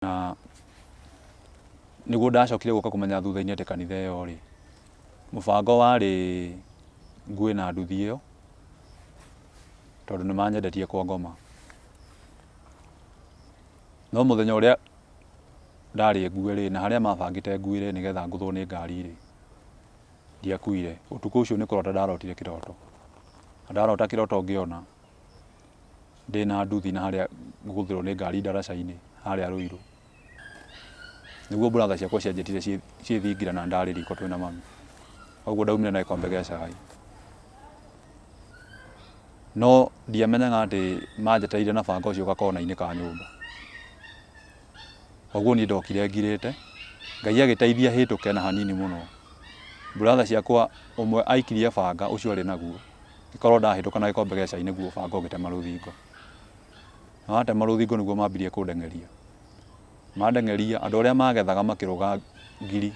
Na nĩguo ndacokire gũka kũmenya thutha-inĩ atĩ kanitha ĩyo rĩ, mũbango warĩ ngue na nduthi ĩyo, tondũ nĩ manyendetie kwa ngoma. No mũthenya ũrĩa ndarĩ ngue rĩ, na harĩa mabangĩte nguĩre nĩgetha ngũthwo nĩ ngari rĩ, ndiakuire. Ũtukũ ũcio nĩ kũrota ndarotire kĩroto. Na ndarota kĩroto ngĩona ndĩna nduthi na harĩa ngũgũthĩrwo nĩ ngari ndaraca-inĩ harĩa Ruiru. Nĩguo brother ciakwa cianjĩtire ciĩ thingira na ndarĩ riko twĩna mami. Koguo ndaumire na gĩkombe gĩa cai. No ndiamenyaga atĩ manjetereire na banga ũcio gakona-inĩ ka nyũmba. Koguo niĩ ndokire ngirĩte, Ngai agĩteithia hĩtũke na hanini mũno. Brother ciakwa ũmwe aikirie banga ũcio arĩ naguo, ngĩkorwo ndahĩtũka na gĩkombe gĩa cai nĩguo banga ũgĩtema rũthingo. Na watema rũthingo nĩguo mambirie kũndeng'eria. Mandeng'eria, andũ arĩa magethaga makĩrũga ngiri,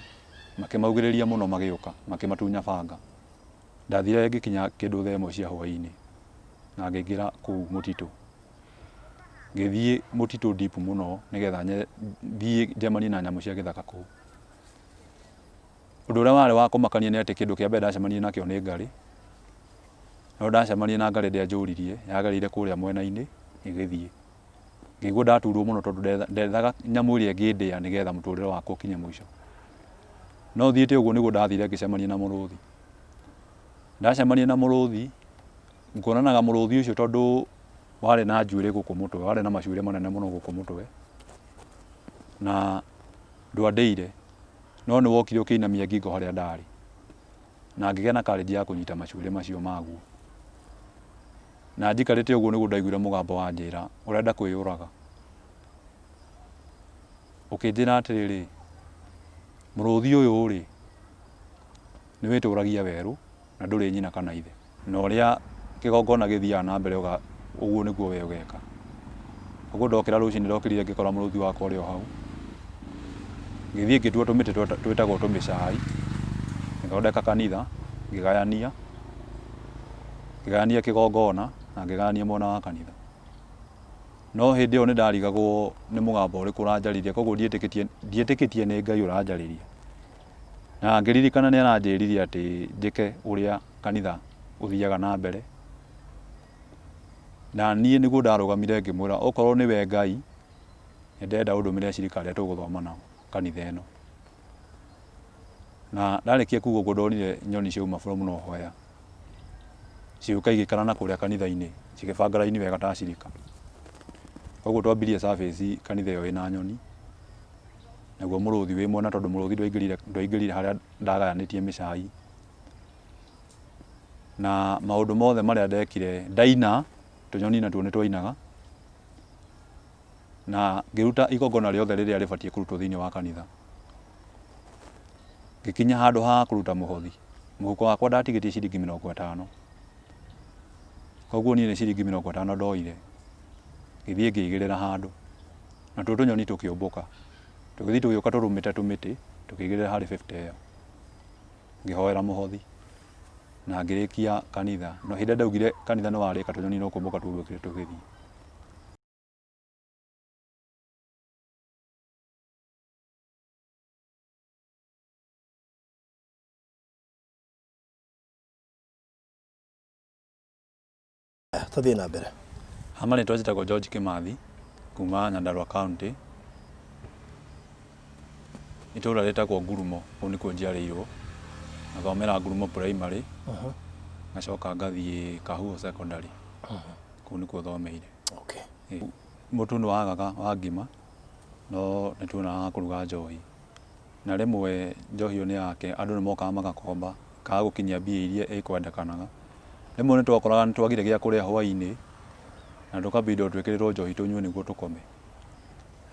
makĩmaugĩrĩria mũno magĩũka, makĩmatunya banga. Ndathire ngĩkinya kĩndũ thaa ĩmwe cia hwainĩ, na ngĩingĩra kũu mũtitũ. Ngĩthiĩ mũtitũ deep mũno nĩgetha thiĩ njemanie na nyamũ cia gĩthaka kũu. Ũndũ ũrĩa warĩ wa kũmakania nĩ atĩ kĩndũ kĩa mbere ndacemanirie nakĩo nĩ ngarĩ. No ndacemanirie na ngarĩ ndĩanjũririe, yagereire kũrĩa mwena-inĩ ĩgĩthiĩ. Ngĩigua ndaturwo mũno tondũ ndethaga nyamũ ĩrĩa ĩngĩndĩa nĩgetha mũtũrĩre wakwa ũkinye mũico. No thiĩte ũguo nĩguo ndathire ngĩcemania na mũrũthi. Ndacemania na mũrũthi, nguonanaga mũrũthi ũcio tondũ warĩ na njuĩrĩ gũkũ mũtwe, warĩ na macuĩrĩ manene mũno gũkũ mũtwe, na ndwandĩire, no nĩ wokire ũkĩinamia ngingo harĩa ndarĩ, na ngĩgĩa na courage ya kũnyita macuĩrĩ macio maguo. Na njikarĩte ũguo nĩguo ndaiguire mũgambo wanjĩra, ũrenda kwĩyũraga? Ũkĩnjĩra atĩrĩrĩ, mũrũthi ũyũ-rĩ, nĩ wĩtũragia werũ na ndũrĩ nyina kana ithe. Na ũrĩa kĩgongona gĩthiaga na mbere ũguo nĩguo we ũgeka. Ũguo ndokĩra rũcinĩ ndokĩrire ngĩkora mũrũthi wakwa ũrĩ o hau. Ngĩthiĩ ngĩtua tũmĩtĩ twĩtagwo tũmĩcai, ngĩthondeka kanitha, ngĩgayania, ngĩgayania kĩgongona na ngĩgayania mwena wa kanitha. No hĩndĩ ĩyo nĩ ndarigagwo nĩ mũgambo ũrĩkũ ũranjarĩria, koguo ndietĩkĩtie ndietĩkĩtie nĩ Ngai ũranjarĩria. Na ngĩririkana nĩ aranjĩrire atĩ njĩke ũrĩa kanitha ũthiaga na mbere. Na niĩ nĩguo ndarũgamire ngĩmwĩra okorwo nĩwe Ngai, nĩ ndĩrenda ũndũmĩre acirika arĩa tũgũthoma nao kanitha ĩno. Na ndarĩkia kuga ũguo ndonire nyoni ciauma from nowhere, cigĩũka igĩikara na kũrĩa kanitha-inĩ, cigĩbanga raini wega ta acirika. Koguo twambirie service kanitha ĩyo ĩna nyoni, naguo mũrũthi wĩ mwena tondũ mũrũthi ndwaingĩrire ndwaingĩrire harĩa ndagayanĩtie mĩcai. Na maũndũ mothe marĩa ndekire, ndaina, tũnyoni natuo nĩ twainaga, na ngĩruta igongona rĩothe rĩrĩa rĩbatiĩ kũrutwo thĩinĩ wa kanitha. Ngĩkinya handũ ha kũruta mũhothi, mũhuko wakwa ndatigĩtie ciringi 50. Koguo niĩ nĩ ciringi 50 ndoire, ngĩthiĩ ngĩigĩrĩra handũ, natuo tũnyoni tũkĩũmbũka, tũgĩthiĩ tũgĩũka tũrũmĩte tũmĩtĩ, tũkĩigĩrĩra harĩ fifty ĩyo. Ngĩhoera mũhothi na ngĩrĩkia kanitha. No hĩndĩ ĩrĩa ndaugire kanitha nĩ warĩka tũnyoni no kũmbũka twombũkire tũgĩthiĩ. Tũthiĩ na mbere. Ha marĩtwa njĩtagwo George Kĩmathi kuma Nyandarua County, itũra rĩtagwo Ngurumo, kũu nĩkuo njiarĩirwo, ngathomera Ngurumo Primary, ngacoka ngathiĩ Kahuho Secondary, kũu nĩkuo thomeire. Mũtu nĩ wagaga wa ngima, no nĩ tuonaga wa kũruga njohi. Na rĩmwe njohi ĩyo nĩ yake, andũ nĩ mokaga magakomba, ĩkaga gũkinyia mbia iria ĩkwendekanaga. Rĩmwe nĩ twakoraga nĩ twagire gĩa kũrĩa hwainĩ, na tũkabindwo twĩkĩrĩrwo njohi tũnyue nĩguo tũkome.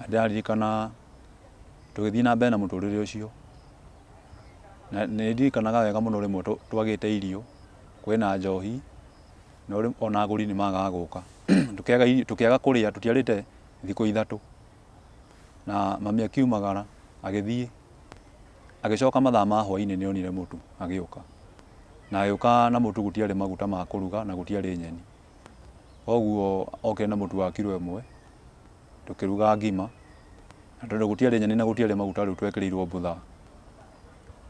Na ndĩraririkana tũgĩthiĩ na mbere na mũtũrĩre ũcio, na nĩ ndirikanaga wega mũno rĩmwe twagĩte irio, kwĩna njohi, no ona agũri nĩ magaga gũka. Tũkĩaga kũrĩa, tũtiarĩte thikũ 3. Na mami akiumagara agĩthiĩ, agĩcoka mathaa ma hwainĩ nĩ onire mũtu agĩũka. Na agĩũka na mũtu gũtiarĩ maguta ma kũruga na gũtiarĩ nyeni. Koguo okire na mũtu wa kiro 1, tũkĩruga ngima. Na tondũ gũtiarĩ nyeni na gũtiarĩ maguta rĩu twekĩrĩirwo mbutha.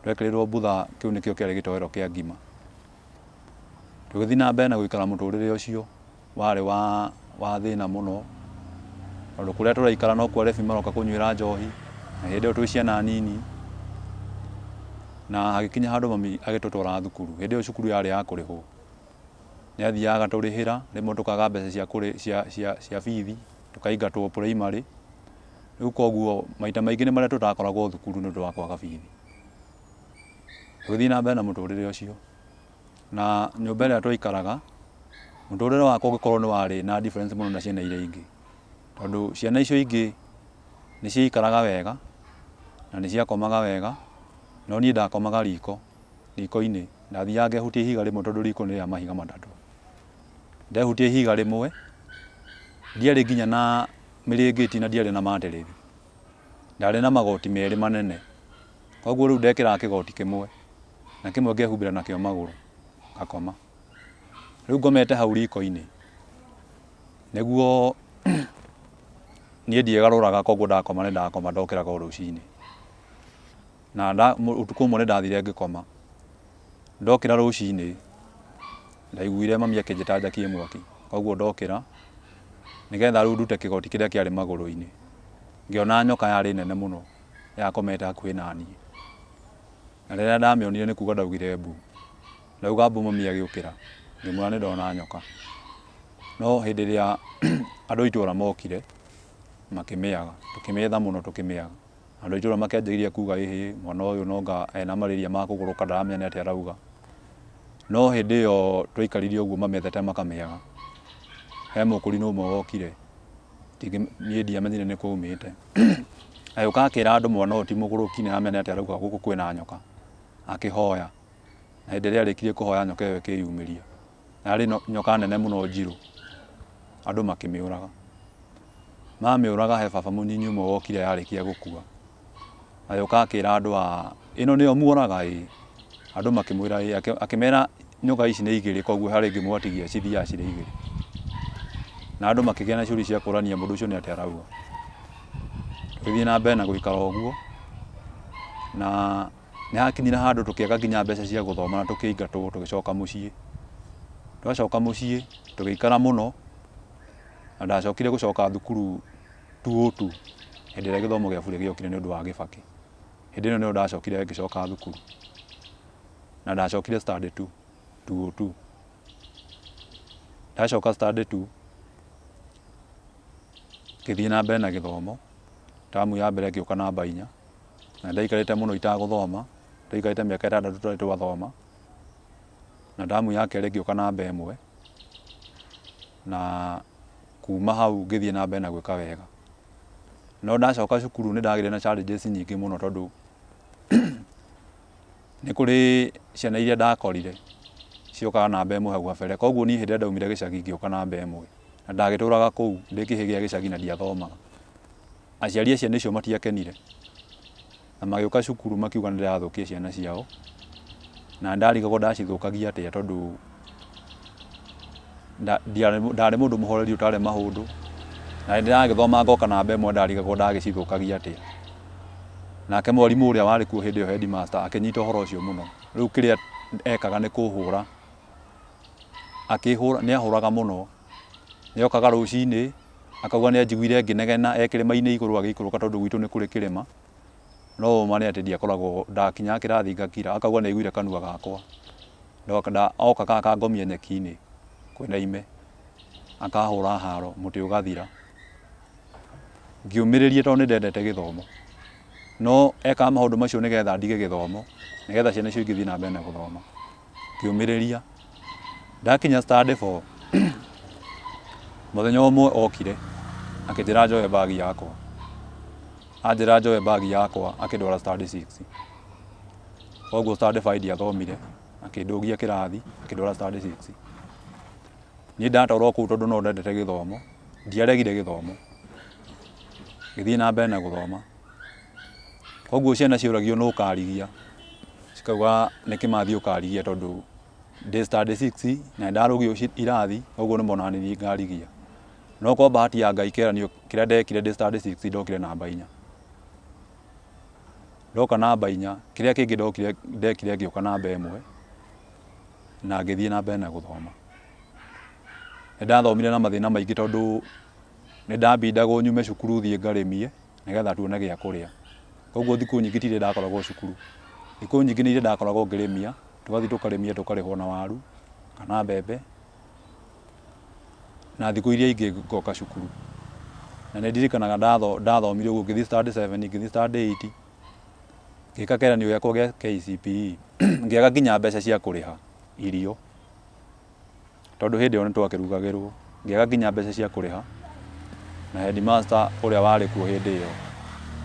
Twekĩrĩirwo mbutha kĩu nĩkĩo kĩarĩ gĩtoero kĩa ngima. Tũgĩthiĩ na mbere na gũikara mũtũrĩre ũcio warĩ wa wa thĩna mũno, tondũ kũrĩa tũraikara nokuo arebi maroka kũnyuĩra njohi, na hĩndĩ ĩyo twĩ ciana nini, na hagĩkinya handũ mami agĩtũtwara thukuru. Hĩndĩ ĩyo cukuru yarĩ ya kũrĩhwo. Nĩ athiaga agatũrĩhĩra, rĩmwe tũkaga mbeca cia cia cia cia bithi, tũkaingatwo primary. Rĩu koguo maita maingĩ nĩ marĩa tũtakoragwo thukuru nĩ ũndũ wa kwaga bithi. Tũgĩthiĩ na mbere na mũtũrĩre ũcio, na nyũmba ĩrĩa twaikaraga, mũtũrĩre wakwa ũgĩkorwo nĩ warĩ na difference mũno na ciana iria ingĩ, tondũ ciana icio ingĩ nĩ ciaikaraga wega, na nĩ ciakomaga wega, no niĩ ndakomaga riko, riko-inĩ, ndathiaga ngehutia ihiga rĩmwe tondũ riko nĩ rĩa mahiga matatũ. Ndehutia ihiga rĩmwe, ndiarĩ nginya na mĩrĩngĩti na ndiarĩ na matĩrĩthi, ndarĩ na magoti merĩ manene, koguo rĩu ndekĩraga kĩgoti kĩmwe, na kĩmwe ngehumbĩra nakĩo magũrũ, ngakoma. Rĩu ngomete hau riko-inĩ, nĩguo niĩ ndiegarũraga koguo ndakoma nĩ ndakoma ndokĩraga o rũcinĩ. Na ũtukũ ũmwe nĩ ndathire ngĩkoma, ndokĩra rũcinĩ, ndaiguire mami akĩnjĩta njakie mwaki, koguo ndokĩra, nĩgetha rĩu ndute kĩgoti kĩrĩa kĩarĩ magũrũ-inĩ, ngĩona nyoka yarĩ nene mũno yakomete hakuhĩ na niĩ. Na rĩrĩa ndamĩonire nĩ kuga ndaugire mbu. Ndauga mbu mami agĩũkĩra, ngĩmwĩra nĩ ndona nyoka. No hĩndĩ ĩrĩa andũ a itũra mokire, makĩmĩaga, tũkĩmĩetha mũno tũkĩmĩaga. Andũ a itũra makĩanjĩrĩria kuga ĩhĩ, mwana ũyũ no anga ena marĩria ma kũgũrũka ndaramenya nĩ atĩa arauga. No hĩndĩ ĩyo twaikarire ũguo mamĩethete makamĩaga, he mũkũrinũ ũmwe wokire, niĩ ndiamenyire nĩ kũ aumĩte. Agĩũka akĩra andũ mwana ũyũ ti mũgũrũki nĩ aramenya nĩ atĩa arauga gũkũ kwĩna nyoka, akĩhoya. Na hĩndĩ ĩrĩa arĩkirie kũhoya nyoka ĩyo ĩkĩyumĩria. Yarĩ nyoka nene mũno njirũ, andũ makĩmĩũraga. Mamĩũraga he baba mũnyinyi ũmwe wokire yarĩkia gũkua, agĩũka akĩra andũ a, ĩno nĩyo muoraga ĩĩ? Andũ makĩmwĩra ĩĩ, akĩmera nyoka ici nĩ igĩrĩ koguo harĩ ĩngĩ mwatigia cithiaga cirĩ igĩrĩ. Na andũ makĩgĩa na ciũria cia kũrania mũndũ ũcio nĩ atĩa arauga. Tũgĩthiĩ na mbere na gũikara ũguo, na nĩ hakinyire handũ tũkĩaga nginya mbeca cia gũthoma na tũkĩingatwo tũgĩcoka mũciĩ. Twacoka mũciĩ tũgĩikara mũno, na ndacokire gũcoka thukuru 202 hĩndĩ ĩrĩa gĩthomo gĩa bure gĩokire nĩ ũndũ wa Gĩbakĩ. Hĩndĩ ĩyo nĩyo ndacokire ngĩcoka thukuru, na ndacokire standard 2, 202. Ndacoka standard 2, ngĩthiĩ na mbere na gĩthomo, tamu ya mbere ngĩũka namba inya. Na ndaikarĩte mũno itagũthoma, ndaikarĩte mĩaka ĩtandatũ tũtarĩ twathoma, na tamu ya kerĩ ngĩũka namba ĩmwe, na kuma hau ngĩthiĩ na mbere na gwĩka wega. No ndacoka cukuru nĩ ndagĩire na challenges nyingĩ mũno tondũ nĩ kũrĩ ciana iria ndakorire ciokaga namba ĩmwe hau gabere, koguo niĩ hĩndĩ ĩrĩa ndaumire gĩcagi ngĩũka namba ĩmwe, na ndagĩtũraga kũu ndĩ kĩhĩĩ gĩa gĩcagi na ndiathomaga. Aciari a ciana icio matiakenire, na magĩũka cukuru makiuga nĩ ndĩrathũkia ciana ciao, na ndarigagwo ndacithũkagia atĩa tondũ ndarĩ mũndũ mũhoreri ũtarĩ maũndũ, na ndĩragĩthoma ngoka namba ĩmwe ndarigagwo ndagĩcithũkagia atĩa. Nake mwarimũ ũrĩa warĩ kuo hĩndĩ ĩyo headmaster akĩnyita ũhoro ũcio mũno, rĩu kĩrĩa ekaga nĩ kũhũra, akĩhũra, nĩ ahũraga mũno, nĩ okaga rũcinĩ Akauga nĩ anjiguire ngĩnegena e kĩrĩma-inĩ igũrũ agĩikũrũka tondũ gwitũ nĩ kũrĩ kĩrĩma, no ũma nĩ atĩ ndiakoragwo, ndakinyaga kĩrathi ngakira. Akauga nĩ aiguire kanua gakwa, okaga akangomia nyeki-inĩ kwĩna ime, akahũra haro mũtĩ ũgathira. Ngĩũmĩrĩria tondũ nĩ ndendete gĩthomo, no ekaga maũndũ macio nĩgetha ndige gĩthomo, nĩgetha ciana icio ingĩ ithiĩ na mbere na gũthoma. Ngĩũmĩrĩria. Ndakinya standard four, mũthenya ũmwe okire akĩnjĩra njoe bag yakwa. Anjĩra njoe bag yakwa akĩndwara standard six. Koguo standard five ndiathomire, akĩndũgia kĩrathi akĩndwara standard six. Niĩ ndatwarwo kũu tondũ no ndendete gĩthomo, ndiaregire gĩthomo, ngĩthiĩ na mbere na gũthoma. Koguo ciana ciũragio nũ ũkarigia, cikauga nĩ Kĩmathi ũkarigia tondũ ndĩ standard six na nĩ ndarũgio irathi, koguo nĩ monaga nĩ niĩ ngarigia. No kwa bahati ya Ngai kĩgeranio kĩrĩa ndekire ndĩ standard six ndokire namba inya. Ndoka namba inya, kĩrĩa kĩngĩ ndokire ndekire ngĩũka namba ĩmwe na ngĩthiĩ na mbere na gũthoma. Nĩ ndathomire na mathĩna maingĩ tondũ nĩ ndambindagwo nyume cukuru thiĩ ngarĩmie nĩgetha tuone gĩa kũrĩa. Koguo thikũ nyingĩ ti iria ndakoragwo cukuru. Thikũ nyingĩ nĩ iria ndakoragwo ngĩrĩmia, tũgathiĩ tũkarĩmia tũkarĩhwo na waru kana mbembe na thikũ iria ingĩ ngoka cukuru. Na nĩ ndirikanaga ndathomire ũguo ngĩthiĩ standard seven, ngĩthiĩ standard eight, ngĩka kĩgeranio gĩakwa gĩa KCPE, ngĩaga nginya mbeca cia kũrĩha irio, tondũ hĩndĩ ĩyo nĩ twakĩrugagĩrwo, ngĩaga nginya mbeca cia kũrĩha, na headmaster ũrĩa warĩ kuo hĩndĩ ĩyo,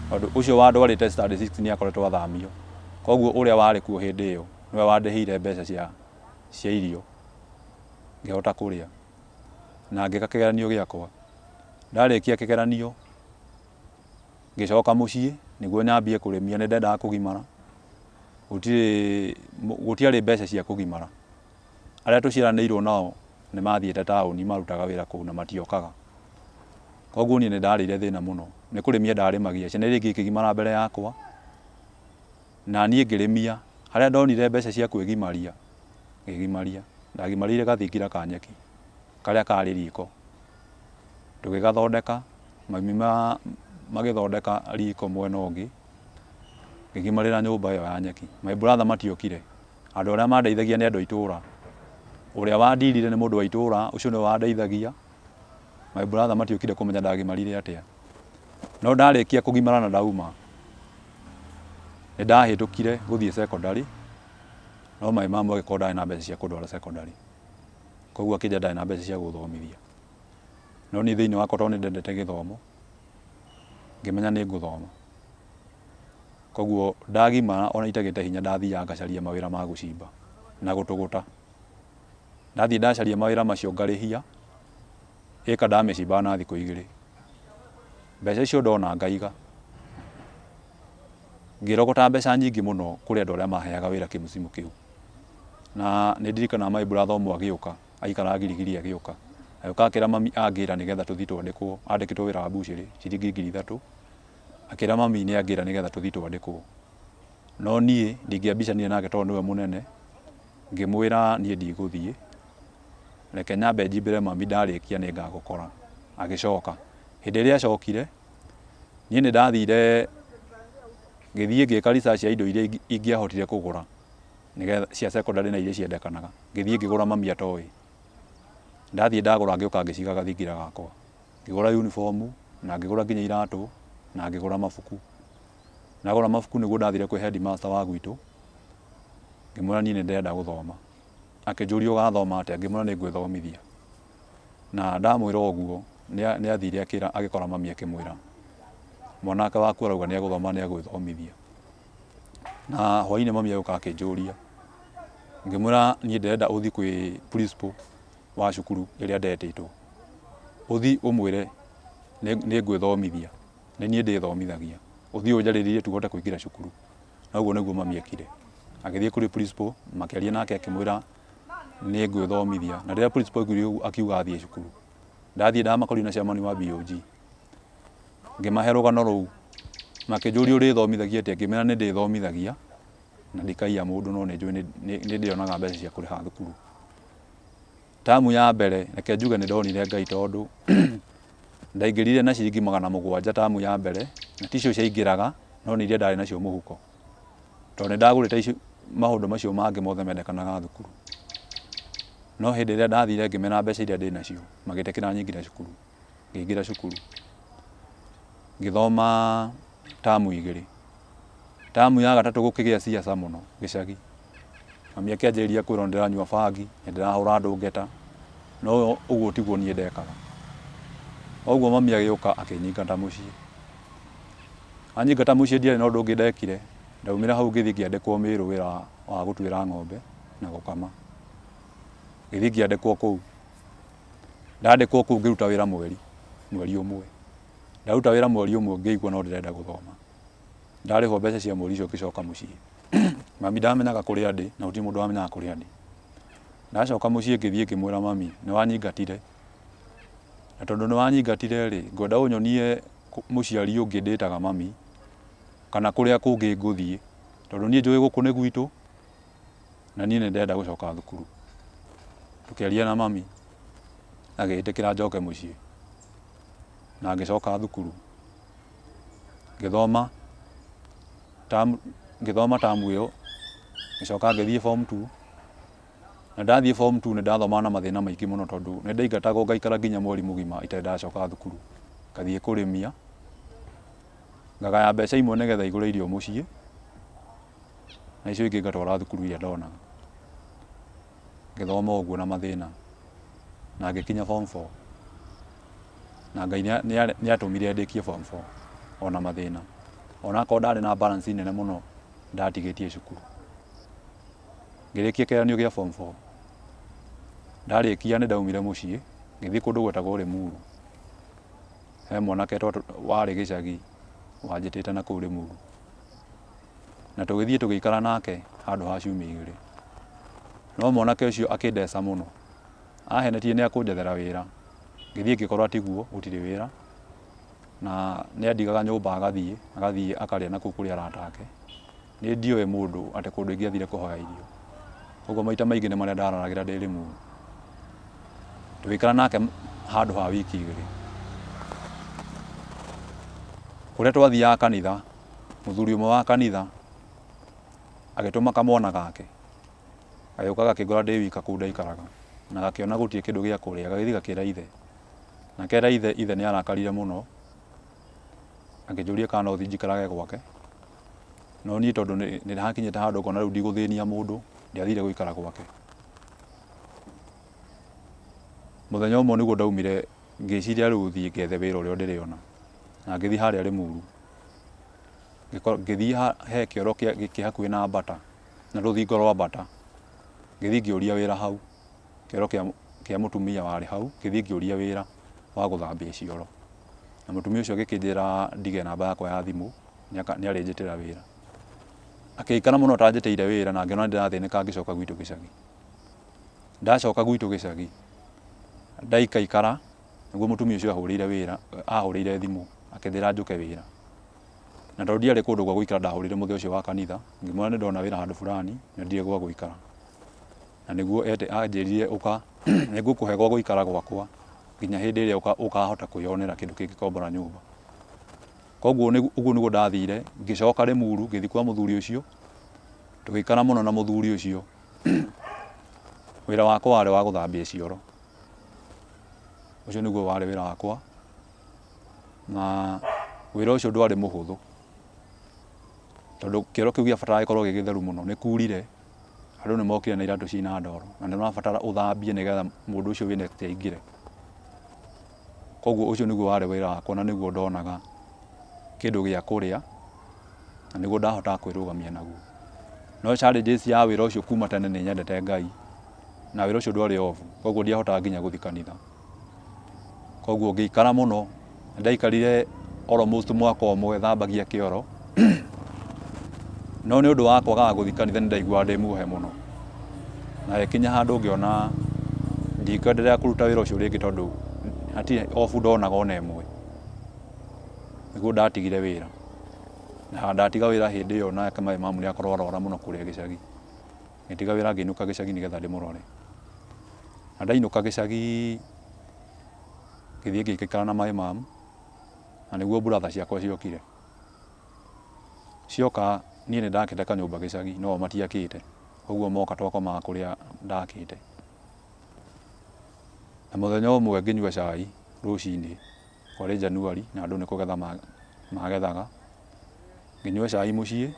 tondũ ũcio wandwarĩte standard six nĩ akoretwo athamio, koguo ũrĩa warĩ kuo hĩndĩ ĩyo nĩwe wandĩhĩire mbeca cia irio, ngĩhota kũrĩa. Na ngĩka kĩgeranio gĩakwa. Ndarĩkia kĩgeranio, ngĩcoka mũciĩ nĩguo nyambie kũrĩmia nĩ ndendaga kũgimara. Gũtirĩ, gũtiarĩ mbeca cia kũgimara. Arĩa tũciaranĩirwo nao nĩ mathiĩte taũni marutaga wĩra kũu na matiokaga. Koguo niĩ nĩ ndarĩire thĩna mũno. Nĩ kũrĩmia ndarĩmagia, ciana iria ingĩ ikĩgimara mbere yakwa, na niĩ ngĩrĩmia. Harĩa ndonire mbeca cia kwĩgimaria, ngĩgimaria. Ndagimarĩire gathingira ka nyeki karĩa karĩ riko. Tũgĩgathondeka, mami magĩthondeka riko mwena ũngĩ, ngĩgimarĩra nyũmba ĩyo ya nyeki. My brother matiokire, andũ arĩa mandeithagia nĩ andũ a itũra. Ũrĩa wandirire nĩ mũndũ wa itũra, ũcio nĩwe wandeithagia. My brother matiokire kũmenya ndagimarire atĩa. No ndarĩkia kũgimara na ndauma, nĩ ndahĩtũkire gũthiĩ secondary. No my mum agĩkorwo ndarĩ na mbeca cia kũndwara secondary. Koguo akĩnjĩra ndarĩ na mbeca cia gũthomithia. No niĩ thĩinĩ wakwa tondũ nĩ ndendete gĩthomo, ngĩmenya nĩ ngũthoma. Koguo ndagimara ona itagĩte hinya ndathiaga ngacaria mawĩra ma gũcimba na gũtũgũta. Ndathiĩ ndacaria mawĩra macio ngarĩhia, ĩka ndamĩcimbaga na thikũ igĩrĩ. Mbeca icio ndona ngaiga. Ngĩrogota mbeca nyingĩ mũno kũrĩ andũ arĩa maheaga wĩra kĩmũcimu kĩu. Na nĩ ndirikanaga my brother ũmwe agĩũka, aikaraga Giligili agĩũka. Agĩũka akĩra mami angĩra nĩgetha tũthiĩ twandĩkwo, andĩkĩtwo wĩra wa mbucĩrĩ ciringi 3000. Akĩra mami nĩ angĩra nĩgetha tũthiĩ twandĩkwo. No niĩ ndingĩambicanire nake tondũ nĩwe mũnene, ngĩmwĩra niĩ ndigũthiĩ, reke nyambe njimbĩre mami ndarĩkia nĩ ngagũkora. Agĩcoka. Hĩndĩ ĩrĩa acokire, Niĩ nĩ ndathire ngĩthiĩ ngĩka research ya indo iria ingĩahotire kũgũra nĩgetha cia secondary na iria ciendekanaga. Ngĩthiĩ ngĩgũra mami atoĩ. Ndathiĩ ndagũra ngĩũka ngĩciga gathingira gakwa. Ngĩgũra uniform na ngĩgũra nginya iratũ na ngĩgũra mabuku. Ndagũra mabuku nĩguo ndathire kwĩ headmaster wa gwitũ, ngĩmwĩra niĩ nĩ ndĩrenda gũthoma. Akĩnjũria ũgathoma atĩa? Ngĩmwĩra nĩ ngwĩthomithia. Na ndamwĩra ũguo, nĩ athire akĩra agĩkora mami akĩmwĩra, mwanake waku arauga nĩ egũthoma nĩ egwĩthomithia. Na hwainĩ mami agĩũka akĩnjũria, ngĩmwĩra niĩ ndĩrenda ũthiĩ kwĩ principal wa cukuru ĩrĩa ndetĩtwo, ũthiĩ ũmwĩre nĩ ngwĩthomithia, nĩ niĩ ndĩthomithagia, ũthiĩ ũnjarĩrie tũhote kũingĩra cukuru. Na ũguo nĩguo mami ekire, agĩthiĩ kũrĩ principal makĩaria nake akĩmwĩra nĩ ngwĩthomithia na rĩrĩa principal aiguire ũguo akiuga thiĩ cukuru. Ndathiĩ ndamakorire na chairman wa BOG ngĩmahe rũgano rũu makĩnjũria ũrĩthomithagia atĩa ngĩmera nĩ ndĩthomithagia na ndikaiya mũndũ no nĩ njũĩ nĩ ndĩonaga mbeca cia kũrĩha thukuru. Tamu ya mbere reke njuge nĩ ndonire Ngai tondũ ndaingĩrire na ciringi 700 tamu ya mbere na ticio ciaingĩraga no nĩ iria ndarĩ nacio mũhuko. Tondũ nĩ ndagũrĩte icio maũndũ macio mangĩ mothe mendekanaga thukuru. No hĩndĩ ĩrĩa ndathire ngĩmera mbeca iria ndĩnacio, magĩtĩkĩra nyingĩre cukuru. Ngĩingĩra cukuru, ngĩthoma tamu igĩrĩ. Tamu ya gatatũ gũkĩgĩa siasa mũno gĩcagi. Mami akĩanjĩrĩria kwĩrwo nĩ ndĩranyua bangi, nĩ ndĩrahũra andũ ngeta, no ũguo tiguo niĩ ndekaga. Ũguo mami agĩũka akĩnyingata mũciĩ. Anyingata mũciĩ ndiarĩ na ũndũ ũngĩ ndekire, ndaumire hau ngĩthiĩ ngĩandĩkwo Mĩrũ wĩra wa gũtuĩra ng'ombe na gũkama. Ngĩthiĩ ngĩandĩkwo kũu. Ndandĩkwo kũu ngĩruta wĩra mweri, mweri ũmwe. Ndaruta wĩra mweri ũmwe ngĩigua no ndĩrenda gũthoma. Ndarĩhwo mbeca cia mweri ũcio ngĩcoka mũciĩ. Mami ndamenyaga kũrĩa ndĩ na gũtirĩ mũndũ wamenyaga kũrĩa ndĩ. Ndacoka mũciĩ ngĩthiĩ ngĩmwĩra mami nĩ wanyingatire, na tondũ nĩ wanyingatire rĩ, ngwenda ũnyonie mũciari ũngĩ ndĩtaga mami. Kana kũrĩa kũngĩ ngũthiĩ, tondũ niĩ njũĩ gũkũ nĩ gwitũ, na niĩ nĩ ndĩrenda gũcoka thukuru. Tũkĩaria na mami, agĩĩtĩkĩra njoke mũciĩ, na ngĩcoka thukuru. Ngĩthoma term, ngĩthoma term ĩyo, ngĩcoka ngĩthiĩ form two, na ndathiĩ form two nĩ ndathomaga na mathĩna maingĩ mũno tondũ nĩ ndaingatagwo ngaikara nginya mweri mũgima itarĩ ndacoka thukuru. Ngathiĩ kũrĩmia, ngagaya mbeca imwe nĩgetha igũre irio mũciĩ, na icio ingĩ ngatwara thukuru iria ndonaga. Ngĩthoma ũguo na mathĩna na ngĩkinya form four, na Ngai nĩ atũmire ndĩkie form four ona mathĩna. Onakorwo ndarĩ na balance nene mũno ndatigĩtie cukuru. Ngĩrĩkia kĩgeranio gĩa form four, ndarĩkia nĩ ndaumire mũciĩ ngĩthiĩ kũndũ gwetagwo Limuru. He mwanake warĩ gĩcagi wanjĩtĩte na kũu Limuru. Na tũgĩthiĩ tũgĩikara nake handũ ha ciumia igĩrĩ. No mwanake ũcio akĩndeca mũno. Ahenetie nĩ akũnjethera wĩra. Ngĩthiĩ ngĩkora tiguo, gũtirĩ wĩra. Na nĩ andigaga nyũmba agathiĩ, agathiĩ akarĩa nakũu kũrĩ arata ake. Niĩ ndioĩ mũndũ atĩ kũndũ ingĩathire kũhoya irio. Koguo maita maingĩ nĩ marĩa ndararagĩra ndĩ Limuru. Tũgĩikara nake handũ ha wiki igĩrĩ. Kũrĩa twathiaga kanitha, mũthuri ũmwe wa kanitha agĩtũma kamwana gake, gagĩũka gakĩngora ndĩ wika kũu ndaikaraga, na gakĩona gũtirĩ kĩndũ gĩa kũrĩa, gagĩthiĩ gakĩra ithe. Na kera ithe, ithe nĩ arakarire mũno, akĩnjũria kana no thiĩ njikarage gwake, no niĩ tondũ nĩ hakinyĩte handũ ngona rĩu ndigũthĩnia mũndũ, ndiathire gũikara gwake. Mũthenya ũmwe nĩguo ndaumire ngĩciria rĩu thiĩ ngethe wĩra ũrĩa ndĩrĩona, na ngĩthiĩ harĩa Limuru. Ngĩthiĩ he kĩoro kĩ hakuhĩ na Bata, na rũthingo rwa Bata, ngĩthiĩ ngĩũria wĩra hau, kĩoro kĩa mũtumia warĩ hau, ngĩthiĩ ngĩũria wĩra wa gũthambia cioro. Na mũtumia ũcio agĩkĩnjĩra ndige namba yakwa ya thimũ, nĩ arĩnjĩtĩra wĩra. Akĩikara mũno atanjĩtĩire wĩra na ngĩona nĩ ndĩrathĩnĩka ngĩcoka gwitũ gĩcagi. Ndacoka gwitũ gĩcagi, ndaikaikara, nĩguo mũtumia ũcio ahũrĩire wĩra, ahũrĩire thimũ akĩnjĩra njũke wĩra. Na tondũ ndiarĩ kũndũ gwa gũikara ndahũrĩire mũthee ũcio wa kanitha, ngĩmwĩra nĩ ndona wĩra handũ fulani na ndirĩ gwa gũikara. Na nĩguo anjĩrire ũka nĩ ngũkũhe gwa gũikara gwakwa nginya hĩndĩ ĩrĩa ũkahota kwĩyonera kĩndũ kĩngĩkombora nyũmba. Koguo ũguo nĩguo ndathire, ngĩcoka Limuru ngĩthiĩ kwa mũthuri ũcio, tũgĩikara mũno na mũthuri ũcio. Wĩra wakwa warĩ wa gũthambia cioro. Ũcio nĩguo warĩ wĩra wakwa, na wĩra ũcio ndwarĩ mũhũthũ, tondũ kĩoro kĩu gĩabataraga gĩkorwo gĩ gĩtheru mũno. Nĩ kurire, andũ nĩ mokire na iratũ ciĩna ndoro, na nĩ ũrabatara ũthambie nĩgetha mũndũ ũcio wĩ next aingĩre. Koguo ũcio nĩguo warĩ wĩra wakwa na nĩguo ndonaga kĩndũ gĩa kũrĩa, na nĩguo ndahotaga kwĩrũgamia naguo. No challenges ya wĩra ũcio kuma tene nĩ nyendete Ngai, na wĩra ũcio ndwarĩ off, koguo ndiahotaga nginya gũthiĩ kanitha. Koguo ngĩikara mũno, nĩndaikarire almost mwaka ũmwe thambagia kĩoro, no nĩ ũndũ wa kwagaga gũthiĩ kanitha nĩ ndaiguaga ndĩ muohe mũno. Na ĩgĩkinya handũ ngĩona ndikwenderea kũruta wĩra ũcio rĩngĩ tondũ hatirĩ off ndonaga ona ĩmwe. Nĩguo ndatigire wĩra. Na ndatiga wĩra hĩndĩ ĩyo nake my mum nĩ akorwo arwara mũno kũrĩa gĩcagi. Ngĩtiga wĩra ngĩinũka gĩcagi nĩgetha ndĩmũrore. Na ndainũka gĩcagi ngĩthiĩ ngĩikara na my mum na nĩguo brother ciakwa ciokire. Cioka niĩ nĩ ndakĩte kanyũmba gĩcagi no o matiakĩte, ũguo moka twakomaga kũrĩa ndakĩte. Na mũthenya ũmwe ngĩnyua cai rũcinĩ, kwarĩ January na andũ nĩ kũgetha magethaga, ngĩnyua cai mũciĩ,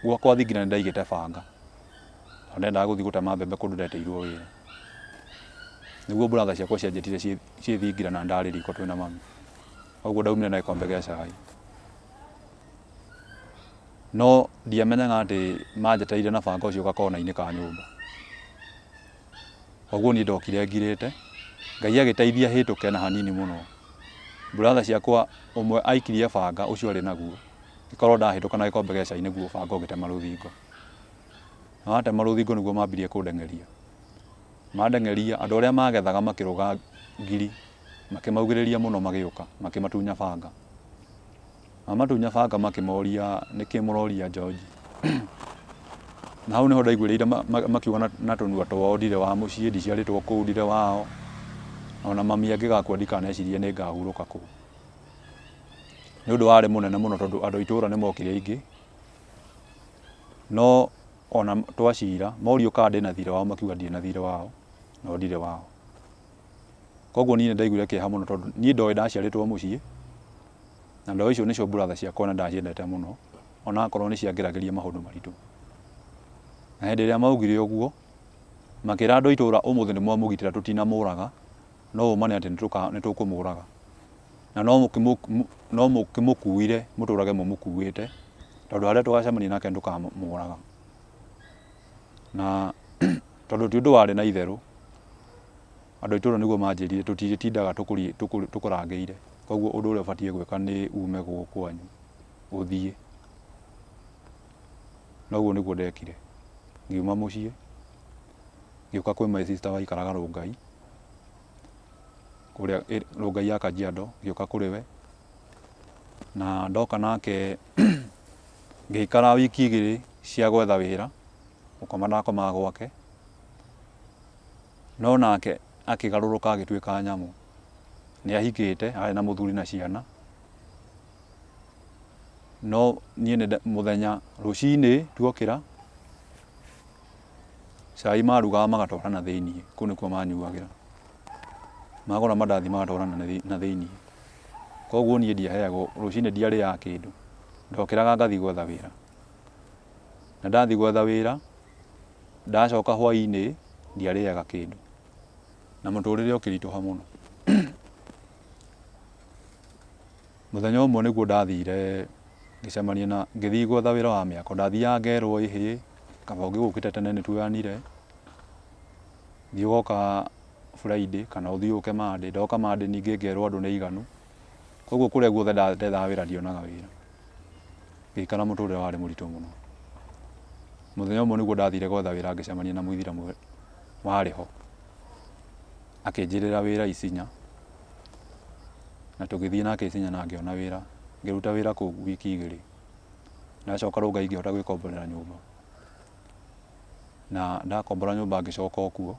gwakwa thingira nĩ ndaigĩte banga, tondũ ndendaga gũthiĩ gũtema mbembe kũndũ ndetĩirwo wĩra. Nĩguo brother ciakwa cianjĩtire ciĩ thingira na ndarĩ riko twĩna mami. Koguo ndaumire na gĩkombe gĩa cai. No ndiamenyaga atĩ manjetereire na banga ũcio gakona-inĩ ka nyũmba. Koguo niĩ ndokire ngirĩte, Ngai agĩteithia hĩtũke na hanini mũno. Brother ciakwa ũmwe aikirie banga ũcio arĩ naguo, ngĩkorwo ndahĩtũka na gĩkombe gĩa cai nĩguo banga ũgĩtema rũthingo. Na watema rũthingo nĩguo mambirie kũndeng'eria. Mandeng'eria, andũ arĩa magethaga makĩrũga ngiri, makĩmaugĩrĩria mũno magĩũka, makĩmatunya banga. Mamatunya banga makĩmoria nĩkĩ mũroria George. Na hau nĩho ndaiguĩrĩire makiuga na tũnua twao ndirĩ wa mũciĩ, ndiciarĩtwo kũu, ndirĩ wao. Ona mami angĩgakua ndikanecirie nĩ ngahurũka kũu. Nĩ ũndũ warĩ mũnene mũno tondũ andũ a itũũra nĩ mokire aingĩ. No ona twacira, morio kana ndĩna thirĩ wao makiuga ndirĩ na thirĩ wao, no ndirĩ wao. Koguo niĩ nĩ ndaiguire kĩeha mũno tondũ niĩ ndoĩ ndaciarĩtwo mũciĩ, na ndoĩ icio nĩcio brother ciakwa na ndaciendete mũno, ona akorwo nĩ ciangeragĩria maũndũ maritũ. Na hĩndĩ ĩrĩa maugire ũguo, makĩra andũ a itũra ũmũthĩ nĩ mwamũgitĩra tũtinamũraga, no ũma nĩ atĩ nĩ tũkũmũraga. Na no mũkĩmũkuire mũtũrage mũmũkuĩte, tondũ harĩa tũgacemania nake nĩ tũkamũraga. Na tondũ ti ũndũ warĩ na itherũ, andũ a itũra nĩguo manjĩrire tũtirĩtindaga tũkũrangĩire, koguo ũndũ ũrĩa ũbatiĩ gwĩka nĩ ume gũkũ kwanyu ũthiĩ. Na ũguo nĩguo ndekire, ngiuma mũciĩ ngĩũka kwĩ my sister waikaraga Rũngai, kũrĩa Rũngai ya Kajiado, ngĩũka kũrĩ we, na ndoka nake ngĩikara wiki igĩrĩ cia gwetha wĩra, gũkoma ndakomaga gwake. No nake akĩgarũrũka agĩtuĩka nyamũ. Nĩ ahikĩte, arĩ na mũthuri na ciana. No niĩ nĩ mũthenya rũcinĩ tuokĩra, cai marugaga magatwara na thĩiniĩ, kũu nĩkuo manyuagĩra. Magũra mandathi magatwara na thĩiniĩ. Koguo niĩ ndiaheagwo, rũcinĩ ndiarĩaga kĩndũ. Ndokĩraga ngathiĩ gwetha wĩra. Na ndathiĩ gwetha wĩra, ndacoka hwainĩ ndiarĩaga kĩndũ. Na mũtũrĩre ũkĩritũha mũno. Mũthenya ũmwe nĩguo ndathire ngĩcemania na, ngĩthiĩ gwetha wĩra wa mĩako. Ndathiaga ngerwo ĩhĩ, kaba ũngĩgũkĩte tene nĩ tuoyanire, thiĩ ũgoka Friday kana ũthiĩ ũke Monday. Ndoka Monday ningĩ ngerwo andũ nĩ aiganu. Koguo kũrĩa guothe ndethaga wĩra ndionaga wĩra. Ngĩikara mũtũrĩre warĩ mũritũ mũno. Mũthenya ũmwe nĩguo ndathire gwetha wĩra ngĩcemania na mũithĩramu warĩ ho, akĩnjĩrĩra wĩra Isinya, na tũgĩthiĩ nake Isinya na ngĩona wĩra, ngĩruta wĩra kũu wiki igĩrĩ. Ndacoka Rũngai ngĩhota gwĩkomborera nyũmba, na ndakombora nyũmba ngĩcoka o kuo,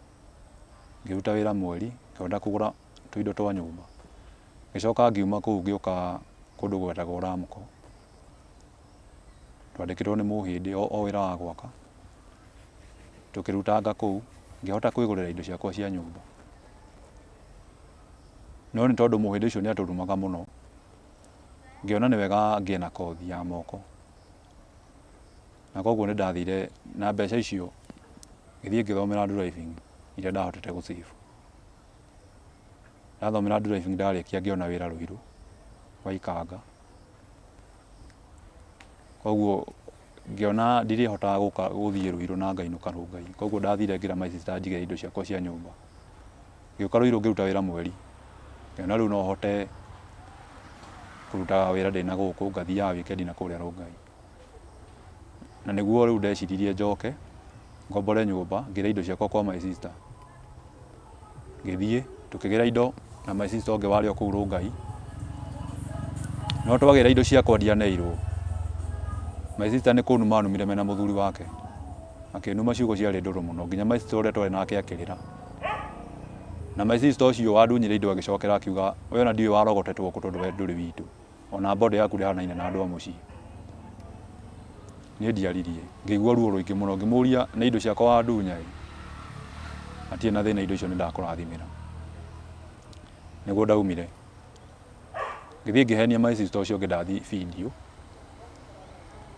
ngĩruta wĩra mweri, ngĩhota kũgũra tũindo twa nyũmba. Ngĩcoka ngiuma kũu ngĩũka kũndũ gwetagwo Ramco, twandĩkĩtwo nĩ mũhĩndĩ o wĩra wa gwaka, tũkĩrutanga kũu, ngĩhota kwĩgũrĩra indo ciakwa cia nyũmba. No nĩ tondũ mũhĩndĩ ũcio nĩ atũrumaga mũno, ngĩona nĩ wega ngĩe na kothi ya moko. Na koguo nĩ ndathire na mbeca icio ngĩthiĩ ngĩthomera driving iria ndahotete gũ save. Ndathomera driving ndarĩkia ngĩona wĩra Ruiru wa Ikanga. Koguo ngĩona ndirĩhotaga gũka gũthiĩ Ruiru na ngainũka Rongai. Koguo ndathire ngĩra my sister anjigĩre indo ciakwa cia nyũmba. Ngĩũka Ruiru ngĩruta wĩra mweri, ngĩona rĩu no hote kũrutaga wĩra ndĩna gũkũ ngathiaga wikendi na kũrĩa Rongai. Na nĩguo rĩu ndeciririe njoke ngombore nyũmba ngĩre indo ciakwa kwa my sister. Ngĩthiĩ tũkĩgĩra indo na my sister ũngĩ warĩ o kũu Rongai. No twagĩra indo ciakwa ndianeirwo. My sister nĩ kũnuma anumire mena mũthuri wake. Akĩnuma ciugo ciarĩ ndũrũ mũno nginya my sister ũrĩa twarĩ nake akĩrĩra. Na my sister ũcio wandunyire indo agĩcokera akiuga we ona ndiũĩ warogotetwo kũ tondũ we ndũrĩ witũ. Ona body yaku ndĩhanaine na andũ a mũciĩ. Niĩ ndiaririe, ngĩigua ruo rũingĩ mũno, ngĩmũria nĩ indo ciakwa wandunya ĩ? Hatirĩ na thĩna indo icio nĩ ndakũrathimĩra. Nĩguo ndaumire, ngĩthiĩ ngĩhenia my sister ũcio ũngĩ ndathiĩ bindiũ,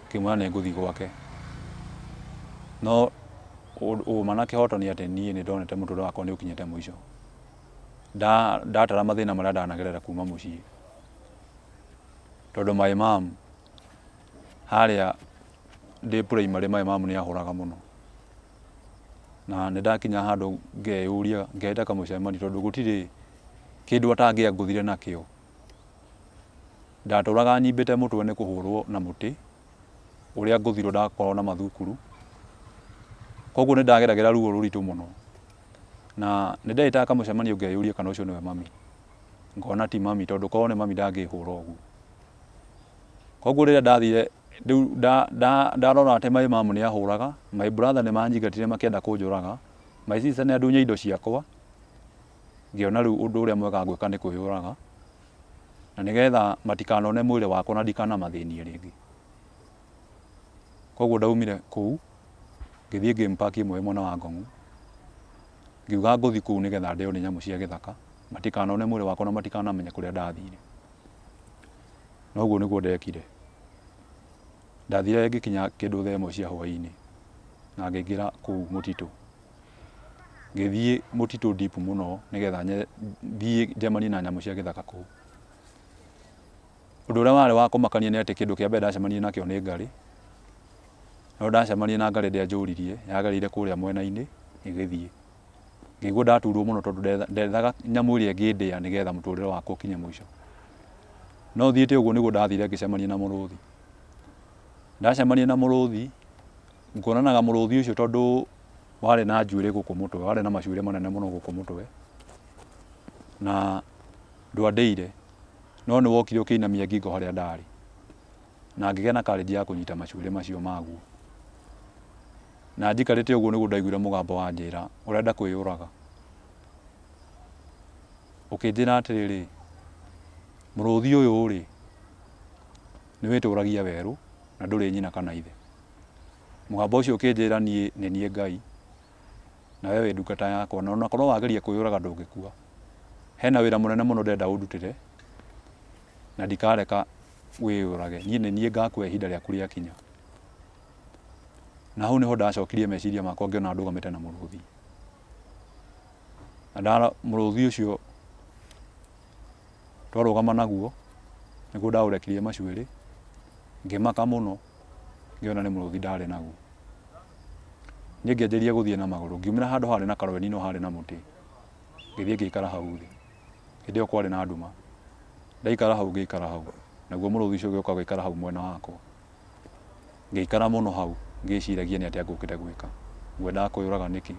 ngĩmwĩra nĩ ngũthiĩ gwake. No ũma na kĩhoto nĩ atĩ niĩ nĩ ndonete mũtũrĩre wakwa nĩ ũkinyĩte mũico. Ndatara mathĩna marĩa ndanagerera kuma mũciĩ, tondũ my mom harĩa ndĩ primary my mom nĩ ahũraga mũno. Na nĩ ndakinya handũ ngeyũria ngenda kamũcemanio tondũ gũtirĩ kĩndũ atangĩangũthire nakĩo. Ndatũraga nyimbĩte mũtwe nĩ kũhũrwo na mũtĩ ũrĩa ngũthirwo ndakorwo na mathukuru. Koguo nĩ ndageragĩra ruo rũritũ mũno. Na nĩ ndeĩtaga kamũcemanio ngeyũria kana ũcio nĩwe mami. Ngona ti mami tondũ korwo nĩ mami ndangĩhũra ũguo. Koguo rĩrĩa ndathire rĩu ndarora atĩ my mom nĩ ahũraga, my brother nĩ manyingatire makĩenda kũnjũraga, my sister nĩ andunya indo ciakwa, ngĩona rĩu ũndũ ũrĩa mwega ngwĩka nĩ kwĩyũraga, na nĩgetha matikanone mwĩrĩ wakwa na ndikanamathĩnie rĩngĩ. Koguo ndaumire kũu, ngĩthiĩ game park ĩmwe ĩ mwena wa Ngong'u, ngiuga ngũthiĩ kũu nĩgetha ndĩo nĩ nyamũ cia gĩthaka, matikanone mwĩrĩ wakwa na matikanamenye kũrĩa ndathire. Na ũguo nĩguo ndekire. Ndathire ngĩkinya kĩndũ thaa ĩmwe cia hwainĩ, na ngĩingĩra kũu mũtitũ. Ngĩthiĩ mũtitũ deep mũno nĩgetha thiĩ njemanie na nyamũ cia gĩthaka kũu. Ũndũ ũrĩa warĩ wa kũmakania nĩ atĩ kĩndũ kĩa mbere ndacemanirie nakĩo nĩ ngarĩ. No ndacemanirie na ngarĩ ndĩanjũririe, yagereire kũrĩa mwena-inĩ ĩgĩthiĩ. Ngĩigua ndaturwo mũno tondũ ndethaga nyamũ ĩrĩa ĩngĩndĩa nĩgetha mũtũrĩre wakwa ũkinye mũico. No thiĩte ũguo nĩguo ndathire ngĩcemania na mũrũthi. Ndacemania na mũrũthi, nguonanaga mũrũthi ũcio tondũ warĩ na njuĩrĩ gũkũ mũtwe, warĩ na macuĩrĩ manene mũno gũkũ mũtwe, na ndwandĩire, no nĩ wokire ũkĩinamia ngingo harĩa ndarĩ, na ngĩgĩa na courage ya kũnyita macuĩrĩ macio maguo. Na njikarĩte ũguo nĩguo ndaiguire mũgambo wanjĩra, ũrenda kwĩyũraga? Ũkĩnjĩra atĩrĩrĩ, mũrũthi ũyũ rĩ, nĩ wĩtũragia werũ na ndũrĩ nyina kana ithe. Mũgambo ũcio ũkĩnjĩra niĩ nĩ niĩ Ngai, na we wĩ ndungata yakwa, na onakorwo wageria kwĩyũraga ndũngĩkua. Hena wĩra mũnene mũno ndĩrenda ũndutĩre, na ndikareka wĩyũrage. Niĩ nĩ niĩ ngakuoya ihinda rĩaku rĩakinya. Na hau nĩho ndacokirie meciria makwa ngĩona ndũgamĩte na mũrũthi. Na ndara mũrũthi ũcio twarũgama naguo, nĩguo ndaũrekirie macuĩrĩ, ngĩmaka mũno ngĩona nĩ mũrũthi ndarĩ naguo. Niĩ ngĩanjĩrĩria gũthiĩ na magũrũ, ngiumĩra handũ harĩ na karweni no harĩ na mũtĩ, ngĩthiĩ ngĩikara hau thĩ. Hĩndĩ ĩyo kwarĩ na nduma. Ndaikara hau ngĩikara hau, naguo mũrũthi ũcio ũgĩũka ũgĩikara hau mwena wakwa. Ngĩikara mũno hau ngĩciragia nĩ atĩa ngũkĩte gwĩka, ngwendaga kwĩyũraga nĩkĩ.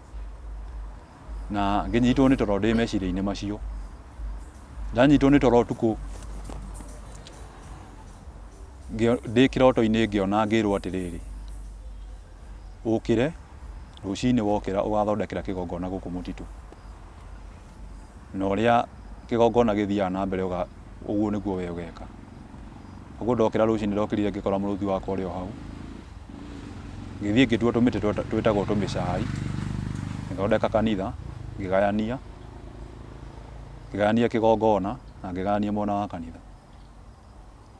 Na ngĩnyitwo nĩ toro ndĩ meciria-inĩ macio. Ndanyitwo nĩ toro ũtukũ, ndĩ kĩroto-inĩ ngĩona ngĩrwo atĩrĩrĩ, ũkĩre rũcinĩ wokĩra ũgathondekera kĩgongona gũkũ mũtitũ. Na ũrĩa kĩgongona gĩthiaga na mbere ũguo nĩguo we ũgeka. Koguo ndokĩra rũcinĩ ndokĩrire ngĩkora mũrũthi wakwa ũrĩ o hau. Ngĩthiĩ ngĩtua tũmĩtĩ twĩtagwo tũmĩcai, ngĩthondeka kanitha, ngĩgayania, ngĩgayania kĩgongona na ngĩgayania mwena wa kanitha.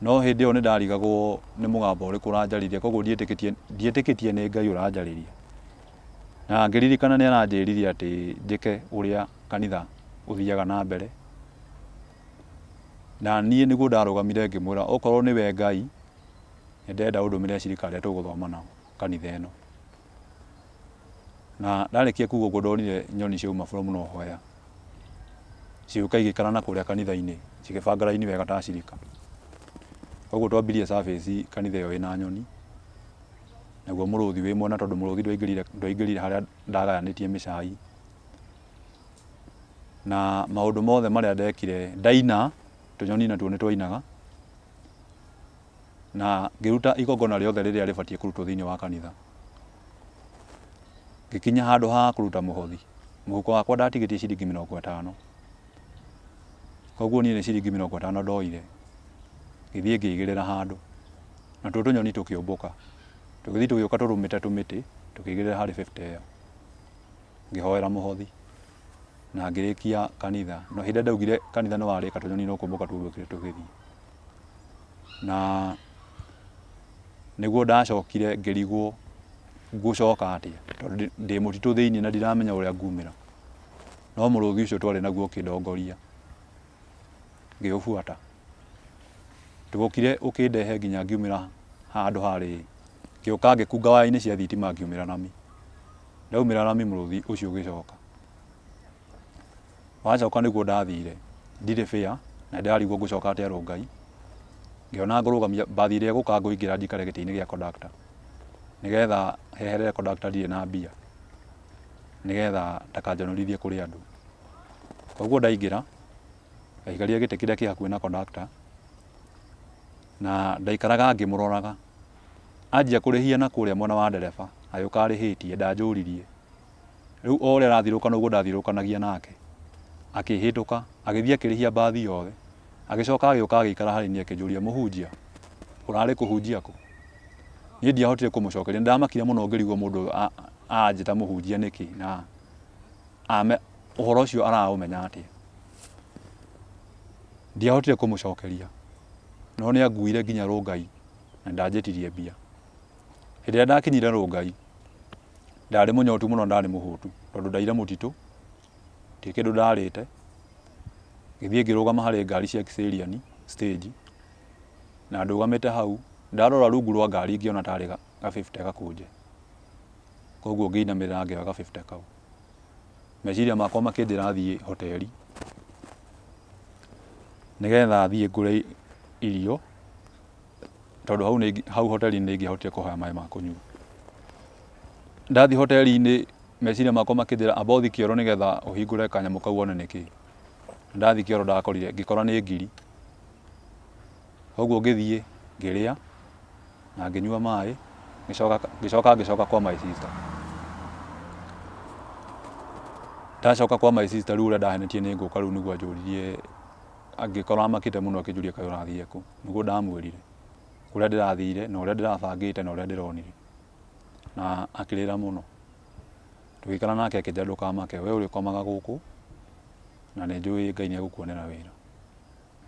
No hĩndĩ ĩyo nĩ ndarigagwo nĩ mũgambo ũrĩkũ ũranjarĩria, koguo ndietĩkĩtie ndietĩkĩtie nĩ Ngai ũranjarĩria. Na ngĩririkana nĩ aranjĩrire atĩ njĩke ũrĩa kanitha ũthiaga na mbere. Na niĩ nĩguo ndarũgamire ngĩmwĩra okorwo nĩwe Ngai, nĩ ndĩrenda ũndũmĩre acirika arĩa tũgũthoma nao kanitha ĩno. Na ndarĩkia kuga ũguo ndonire nyoni ciauma from nowhere, cigĩũka igĩikara na kũrĩa kanitha-inĩ, cigĩbanga raini wega ta acirika. Koguo twambirie service kanitha ĩyo ĩna nyoni, naguo mũrũthi wĩ mwena tondũ mũrũthi ndwaingĩrire ndwaingĩrire harĩa ndagayanĩtie mĩcai. Na maũndũ mothe marĩa ndekire, ndaina, tũnyoni natuo nĩ twainaga, na ngĩruta igongona rĩothe rĩrĩa rĩbatiĩ kũrutwo thĩinĩ wa kanitha. Ngĩkinya handũ ha kũruta mũhothi, mũhuko wakwa ndatigĩtie ciringi 50. Koguo niĩ nĩ ciringi 50 ndoire, ngĩthiĩ ngĩigĩrĩra handũ, natuo tũnyoni tũkĩũmbũka, tũgĩthiĩ tũgĩũka tũrũmĩte tũmĩtĩ, tũkĩigĩrĩra harĩ 50 ĩyo. Ngĩhoera mũhothi na ngĩrĩkia kanitha. No hĩndĩ ĩrĩa ndaugire kanitha nĩ warĩka tũnyoni no kũmbũka twombũkire tũgĩthiĩ. Na nĩguo ndacokire ngĩrigwo ngũcoka atĩa tondũ ndĩ mũtitũ thĩinĩ na ndiramenya ũrĩa ngumĩra. No mũrũthi ũcio twarĩ naguo ũkĩndongoria, ngĩũbuata. Ndwokire ũkĩndehe nginya ngiumĩra handũ harĩ, ngĩũka ngĩkunga waya-inĩ cia thitima ngiumĩra rami. Ndaumĩra rami mũrũthi ũcio ũgĩcoka. Wacoka nĩguo ndathire, ndirĩ fare na ndĩrarigwo ngũcoka atĩa Rongai. Ngĩona ngũrũgamia mbathi ĩrĩa ĩgũka ngũingĩra njikare gĩtĩ-inĩ gĩa conductor, nĩgetha heherere conductor ndirĩ na mbia, nĩgetha ndakanjonorithie kũrĩ andũ. Koguo ndaingĩra, ndaikarire gĩtĩ kĩrĩa kĩ hakuhĩ na conductor. Na ndaikaraga ngĩmũroraga. Anjia kũrĩhia na kũrĩa mwena wa ndereba, agĩũka arĩhĩtie, ndanjũririe. Rĩu o ũrĩa arathiũrũrũka noguo ndathiũrũrũkanagia nake. Akĩhĩtũka, agĩthiĩ akĩrĩhia mbathi yothe. Agĩcoka agĩũka agĩikara harĩ niĩ akĩnjũria, mũhunjia, ũrarĩ kũhunjia kũ? Niĩ ndiahotire kũmũcokeria, nĩ ndamakire mũno ngĩrigwo mũndũ ũyũ aranjĩta mũhunjia nĩkĩ na ũhoro ũcio araũmenya atĩa. Ndiahotire kũmũcokeria, no nĩ anguire nginya Rongai na ndanjĩtirie mbia. Hĩndĩ ĩrĩa ndakinyire Rongai, ndarĩ mũnyotu mũno, ndarĩ mũhũtu tondũ ndaire mũtitũ, ndirĩ kĩndũ ndarĩte. Ngĩthiĩ ngĩrũgama harĩ ngari cia Kiserian stage, na ndũgamĩte hau, ndarora rungu rwa ngari ngĩona tarĩ ga fifty gakũnje. Koguo ngĩinamĩrĩra ngĩoya ga fifty kau. Meciria makwa makĩnjĩra thiĩ hoteri, nĩgetha thiĩ ngũre irio, tondũ hau nĩ hau hoteri-inĩ nĩ ingĩahotire kũhoya maĩ ma kũnyua. Ndathiĩ hoteri-inĩ meciria makwa makĩnjĩra amba ũthiĩ kĩoro nĩgetha ũhingũre kanyamũ kau wone nĩ kĩĩ. Ndathiĩ kĩoro ndakorire, ngĩkora nĩ ngiri. Koguo ngĩthiĩ ngĩrĩa na ngĩnyua maĩ, ngĩcoka ngĩcoka ngĩcoka kwa my sister. Ndacoka kwa my sister rĩu ũrĩa ndahenetie nĩ ngũka rĩu nĩguo anjũririe, angĩkorwo amakĩte mũno akĩnjũria kaĩ ũrathire kũ, nĩguo ndamwĩrire kũrĩa ndĩrathire na ũrĩa ndĩrabangĩte na ũrĩa ndĩronire, na akĩrĩra mũno. Tũgĩikara nake akĩnjĩra ndũkamake, we ũrĩkomaga gũkũ na nĩ njũĩ Ngai nĩ egũkuonera wĩra.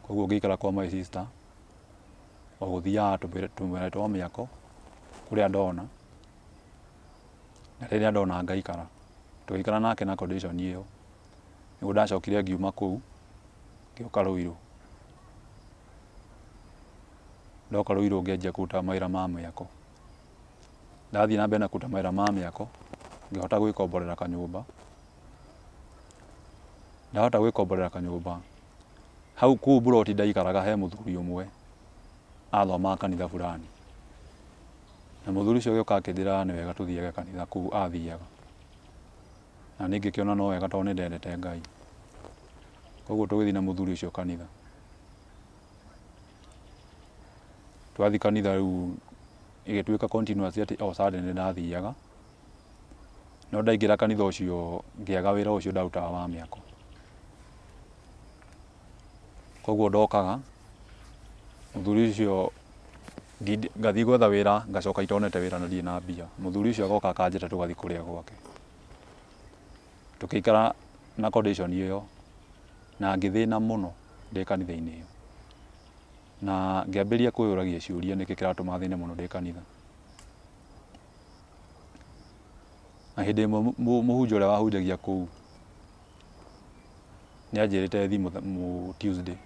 Koguo ngĩikara kwa my sister, o gũthiaga tũmĩra twa mĩako kũrĩa ndona, na rĩrĩa ndona ngaikara. Tũgĩikara nake na condition ĩyo, nĩguo ndacokire ngiuma kũu, ngĩũka Ruiru. Ndoka Ruiru ngĩanjia kũruta mawĩra ma mĩako. Ndathiĩ na mbere na kũruta mawĩra ma mĩako, ngĩhota gwĩkomborera kanyũmba. Ndahota gwĩkomborera kanyũmba, hau kũu mburoti ndaikaraga he mũthuri ũmwe athomaga kanitha fulani. Na mũthuri ũcio agĩũka akĩnjĩra nĩ wega tũthiage kanitha kũu athiaga. Na niĩ ngĩkĩona no wega tondũ nĩ ndendete Ngai. Koguo tũgĩthiĩ na mũthuri ũcio kanitha. Twathiĩ kanitha rĩu ĩgĩtuĩka continuous atĩ o Sunday nĩ ndathiaga. No ndaingĩra kanitha ũcio ngĩaga wĩra ũcio ndarutaga wa mĩako. Koguo ndokaga, mũthuri ũcio ngathiĩ gwetha wĩra ngacoka itonete wĩra na ndirĩ na mbia. Mũthuri ũcio agoka akanjĩta tũgathiĩ kũrĩa gwake. Tũgĩikara na condition ĩyo na ngĩthĩna mũno ndĩ kanitha-inĩ ĩyo. Na ngĩambĩrĩria kwĩyũragia ciũria nĩkĩ kĩratũma thĩne mũno ndĩ kanitha. Na hĩndĩ ĩmwe mũhunjia ũrĩa wahunjagia kũu nĩ anjĩrĩte thiĩ Tuesday.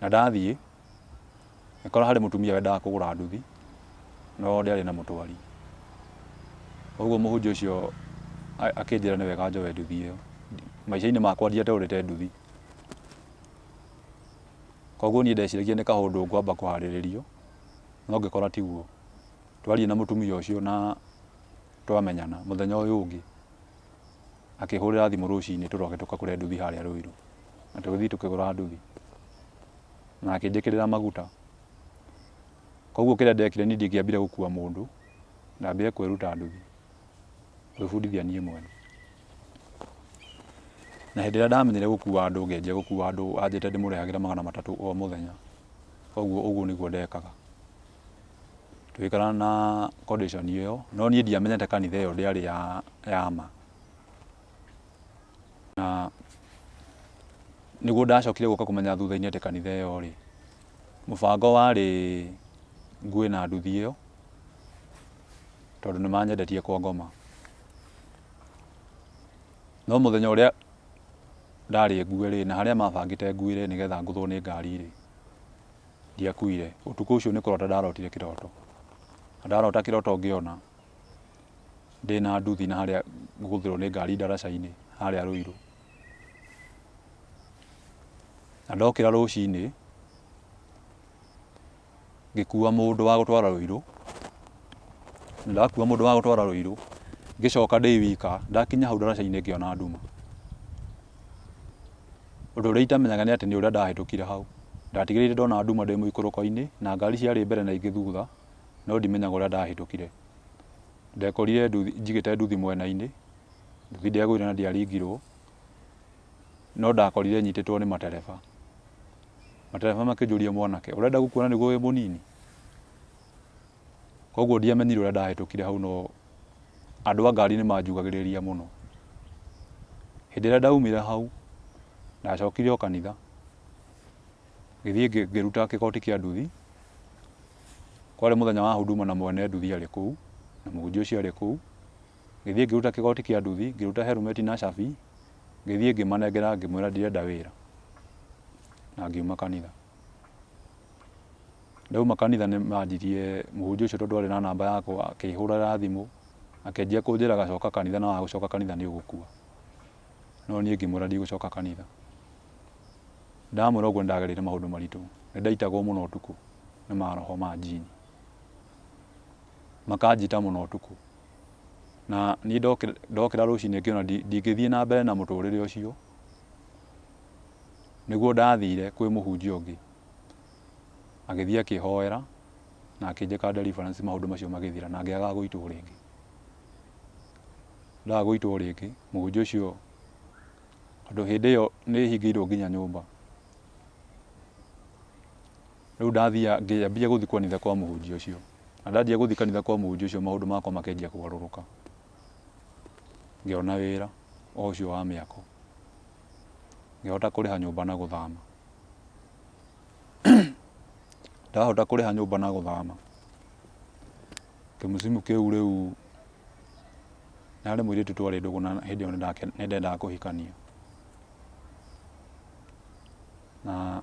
Na ndathiĩ, ngĩkora harĩ mũtumia wendaga kũgũra nduthi, no ndĩarĩ na mũtwari. Koguo mũhunjia ũcio akĩnjĩra nĩ wega njoe nduthi ĩyo. Maica-inĩ makwa ndiateũrĩte nduthi. Koguo niĩ ndeciragia nĩ kaũndũ ngwamba kũharĩrĩrio, no ngĩkora tiguo. Twaria na mũtumia ũcio na twamenyana, mũthenya ũyũ ũngĩ akĩhũrĩra thimũ rũcinĩ tũroke tũkagũre nduthi harĩa Ruiru. Na tũgĩthiĩ tũkĩgũra nduthi na akĩnjĩkĩrĩra maguta. Koguo kĩrĩa ndekire niĩ ndingĩambire gũkua mũndũ, ndambire kwĩruta nduthi, gwĩbundithia niĩ mwene. Na hĩndĩ ĩrĩa ndamenyire gũkua andũ ngĩanjia gũkua andũ, anjĩte ndĩmũrehagĩra 300 o mũthenya. Koguo ũguo nĩguo ndekaga. Tũgĩikara na condition ĩyo, no niĩ ndiamenyete kanitha ĩyo ndĩarĩ ya ma. Na nĩguo ndacokire gũka kũmenya thutha-inĩ atĩ kanitha ĩyo rĩ, mũbango warĩ ngue na nduthi ĩyo, tondũ nĩ manyendetie kwa ngoma. No mũthenya ũrĩa ndarĩ ngue rĩ, na harĩa mabangĩte nguĩre nĩgetha ngũthwo nĩ ngari rĩ, ndiakuire. Ũtukũ ũcio nĩ kũrota ndarotire kĩroto. Na ndarota kĩroto ngĩona ndĩna nduthi na harĩa ngũgũthĩrwo nĩ ngari ndaraca-inĩ harĩa Ruiru. Na ndokĩra rũcinĩ, ngĩkua mũndũ wa gũtwara Ruiru. Na ndakua mũndũ wa gũtwara Ruiru, ngĩcoka ndĩ wika, ndakinya hau ndaraca-inĩ ngĩona nduma. Ũndũ ũrĩa itamenyaga nĩ atĩ nĩ ũrĩa ndahĩtũkire hau. Ndatigĩrĩire ndona nduma ndĩ mũikũrũko-inĩ na ngari ciarĩ mbere na ingĩ thutha, no ndimenyaga ũrĩa ndahĩtũkire. Ndekorire nduthi, njigĩte nduthi mwena-inĩ, nduthi ndĩagũire na ndĩaringirwo, no ndakorire nyitĩtwo nĩ matereba. Matereba makĩnjũria mwanake, ũrenda gũkua na nĩguo wĩ mũnini? Koguo ndiamenyire ũrĩa ndahĩtũkire hau no andũ a ngari nĩ manjugagĩrĩria mũno. Hĩndĩ ĩrĩa ndaumire hau, ndacokire o kanitha, ngĩthiĩ ngĩruta kĩgoti kĩa nduthi. Kwarĩ mũthenya wa huduma na mwene nduthi arĩ kũu, na mũhunjia ũcio arĩ kũu. Ngĩthiĩ ngĩruta kĩgoti kĩa nduthi, ngĩruta helmet na cabi, ngĩthiĩ ngĩmanengera ngĩmwĩra ndirenda wĩra, na ngiuma kanitha. Ndauma kanitha nĩ manjirie, mũhunjia ũcio tondũ arĩ na namba yakwa akĩhũrĩra thimũ, akĩanjia kũnjĩra gacoka kanitha na waga gũcoka kanitha nĩ ũgũkua. No niĩ ngĩmwĩra ndigũcoka kanitha. Ndamwĩra ũguo nĩ ndagereire maũndũ maritũ, nĩ ndaitagwo mũno ũtukũ nĩ maroho ma njini. Makanjita mũno ũtukũ. Na niĩ ndokĩra rũcinĩ ngĩona ndingĩthiĩ na mbere na mũtũrĩre ũcio, nĩguo ndathire kwĩ mũhunjia ũngĩ. Agĩthiĩ akĩhoera na akĩnjĩka deliverance maũndũ macio magĩthira na ngĩaga gũitwo rĩngĩ. Ndaga gũitwo rĩngĩ, mũhunjia ũcio tondũ hĩndĩ ĩyo nĩ hingĩirwo nginya nyũmba. Rĩu ndathiaga ngĩambia gũthiĩ kanitha kwa mũhunjia ũcio. Na ndanjia gũthiĩ kanitha kwa mũhunjia ũcio maũndũ makwa makĩanjia kũgarũrũka. Ngĩona wĩra o ũcio wa mĩako. Ngĩhota kũrĩha nyũmba na gũthama. Ndahota kũrĩha nyũmba na gũthama, kĩmũcimu kĩu rĩu nĩ harĩ mũirĩtu twarĩ ndũgũ na hĩndĩ ĩyo nĩ ndendaga kũhikania. Na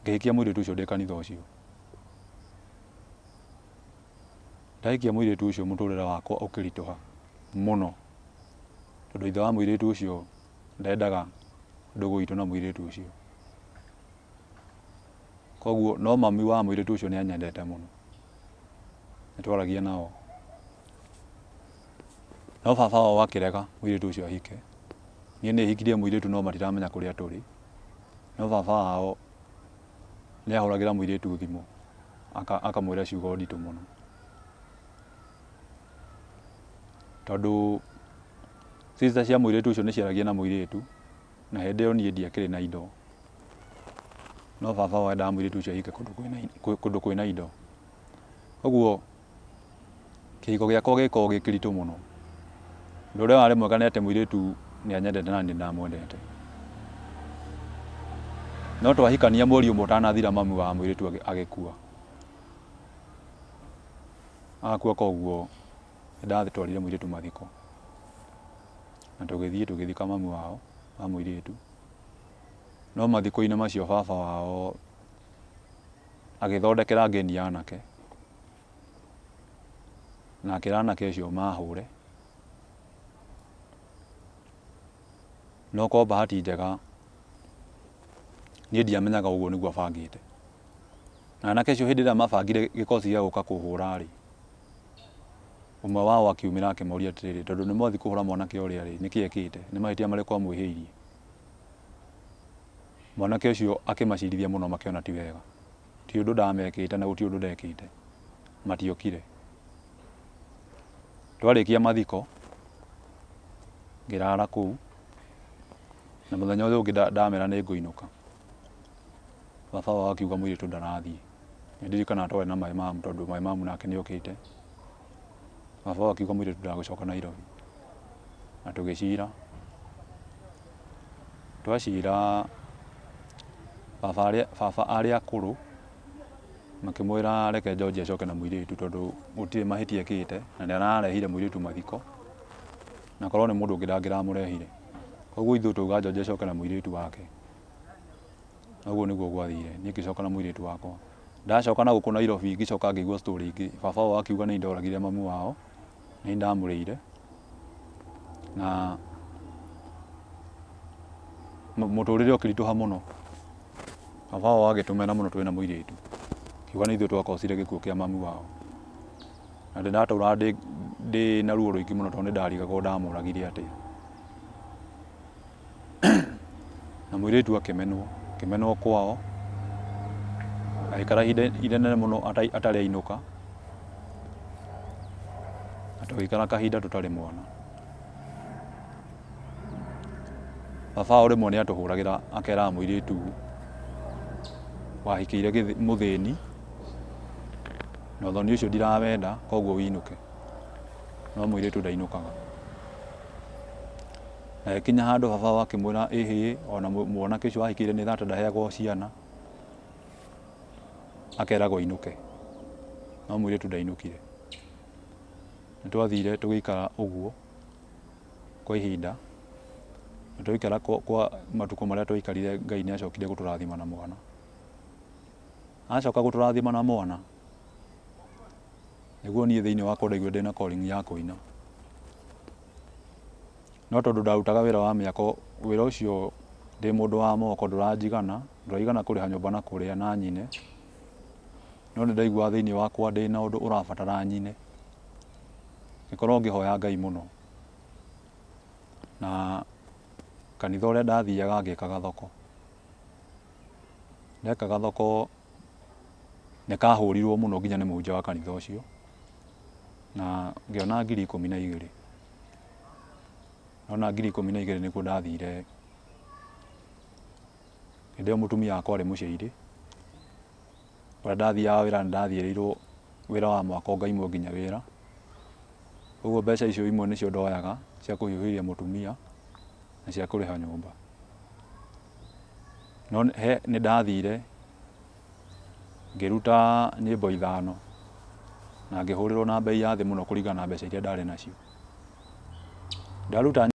ngĩhikia mũirĩtu ũcio ndĩ kanitha ũcio. Ndahikia mũirĩtu ũcio mũtũrĩre wakwa ũkĩritũha mũno, tondũ ithe wa mũirĩtu ũcio ndendaga ndũgũ itũ na mũirĩtu ũcio. Koguo no mami wa mũirĩtu ũcio nĩ anyendete mũno, nĩ twaragia nao. No baba wao akĩrega mũirĩtu ũcio ahike. Niĩ nĩ hikirie mũirĩtu no matiramenya kũrĩa tũrĩ. No baba wao nĩ ahũragĩra mũirĩtu thimũ akamwĩra ciugo nditũ mũno. Tondũ sister cia mũirĩtu ũcio nĩ ciaragia na mũirĩtu, na hĩndĩ ĩyo niĩ ndiakĩrĩ na indo. No baba wao endaga mũirĩtu ũcio ahike kũndũ kwĩna indo. Ũguo kĩhiko gĩakwa gĩkoragwo gĩ kĩritũ mũno. Ũndũ ũrĩa warĩ mwega nĩ atĩ mũirĩtu nĩ anyendete na niĩ nĩ ndamwendete. No twahikania mweri ũmwe ũtanathira mami wa mũirĩtu agĩkua. Akua koguo nĩ ndatwarire mũirĩtu mathiko. Na tũgĩthiĩ tũgĩthika mami wao wa mũirĩtu. No mathiko-inĩ macio baba wao agĩthondekera ngeni anake, na akĩra anake acio mahũre. No kwa bahati njega niĩ ndiamenyaga ũguo nĩguo abangĩte. Na anake acio hĩndĩ ĩrĩa mabangire gĩkosi gĩa gũka kũhũra rĩ, ũmwe wao akiumĩra akĩmoria atĩrĩrĩ, tondũ nĩ mwathiĩ kũhũra mwanake ũrĩa rĩ, nĩkĩ ekĩte? Nĩ mahĩtia marĩkũ amwĩhĩirie? Mwanake ũcio akĩmacirithia mũno makĩona ti wega. Ti ũndũ ndamekĩte na gũtirĩ ũndũ ndekĩte. Matiokire. Twarĩkia mathiko, ngĩrara kũu, na mũthenya ũyũ ũngĩ ndamera nĩ ngũinũka, baba wao akiuga mũirĩtu ndarathiĩ. Nĩ ndirikanaga twarĩ na my mum tondũ my mum nake nĩ okĩte. Baba wao akiuga mũirĩtu ndagũcoka Nairobi. Na tũgĩcira. Twacira baba arĩa baba arĩa akũrũ makĩmwĩra reke George acoke na mũirĩtu tondũ gũtirĩ mahĩtia ekĩte na nĩ ararehire mũirĩtu mathiko na korwo nĩ mũndũ ũngĩ ndangĩramũrehire. Koguo ithuĩ twauga George acoke na mũirĩtu wake. Na ũguo nĩguo gwathire, niĩ ngĩcoka na mũirĩtu wakwa. Ndacoka na gũkũ Nairobi ngĩcoka ngĩigua story ingĩ, baba wao akiuga nĩ niĩ ndoragire mami wao, nĩ niĩ ndamũrĩire, na mũtũrĩre ũkĩritũha mũno. Baba wao agĩtũmena mũno twĩna mũirĩtu, akiuga nĩ ithuĩ twakocire gĩkuũ kĩa mami wao. Na ndatũraga ndĩ na ruo rũingĩ mũno tondũ nĩ ndarigagwo ndamũragire atĩa. Na mũirĩtu akĩmenwo, akĩmenwo kwao. Agĩikara ihinda inene mũno atarĩ ainũka, na tũgĩikara kahinda tũtarĩ mwana. Baba wao rĩmwe nĩ atũhũragĩra akeraga mũirĩtu wahikĩire mũthĩni, na ũthoni ũcio ndirawenda koguo wĩinũke. No mũirĩtu ndainũkaga. Na ĩkinya handũ baba wao akĩmwĩra ĩhĩ ona mwanake ũcio wahikĩire nĩ thata ndaheagwo ciana, akeragwo ainũke. No mũirĩtu ndainũkire. Nĩ twathire tũgĩikara ũguo kwa ihinda, na twaikara kwa matukũ marĩa twaikarire Ngai nĩ acokire gũtũrathima na mwana. Acoka gũtũrathima na mwana, nĩguo niĩ thĩinĩ wakwa ndaiguire ndĩna calling ya kũina. No tondũ ndarutaga wĩra wa mĩako, wĩra ũcio ndĩ mũndũ wa moko ndũranjigana, ndũraigana kũrĩha nyũmba na kũrĩa na nyine, no nĩ ndaiguaga thĩinĩ wakwa ndĩna ũndũ ũrabatara nyine, ngĩkorwo ngĩhoya Ngai mũno. Na kanitha ũrĩa ndathiaga ngĩkaga thoko. Ndekaga thoko nĩ kahũrirwo mũno nginya nĩ mũhunjia wa kanitha ũcio, na ngĩona 12,000. Ndona 12,000 nĩguo ndathire, hĩndĩ ĩyo mũtumia wakwa arĩ mũciĩ-inĩ, kũrĩa ndathiaga wĩra nĩ ndathiĩrĩirwo wĩra wa mwaka ngaimwo nginya wĩra. Ũguo mbeca icio imwe nĩcio ndoyaga cia kũhiũhĩria mũtumia na cia kũrĩha nyũmba. No he nĩ ndathire ngĩruta nyĩmbo ithano na ngĩhũrĩrwo na mbei ya thĩ mũno kũringana na mbeca iria ndarĩ nacio. Ndaruta.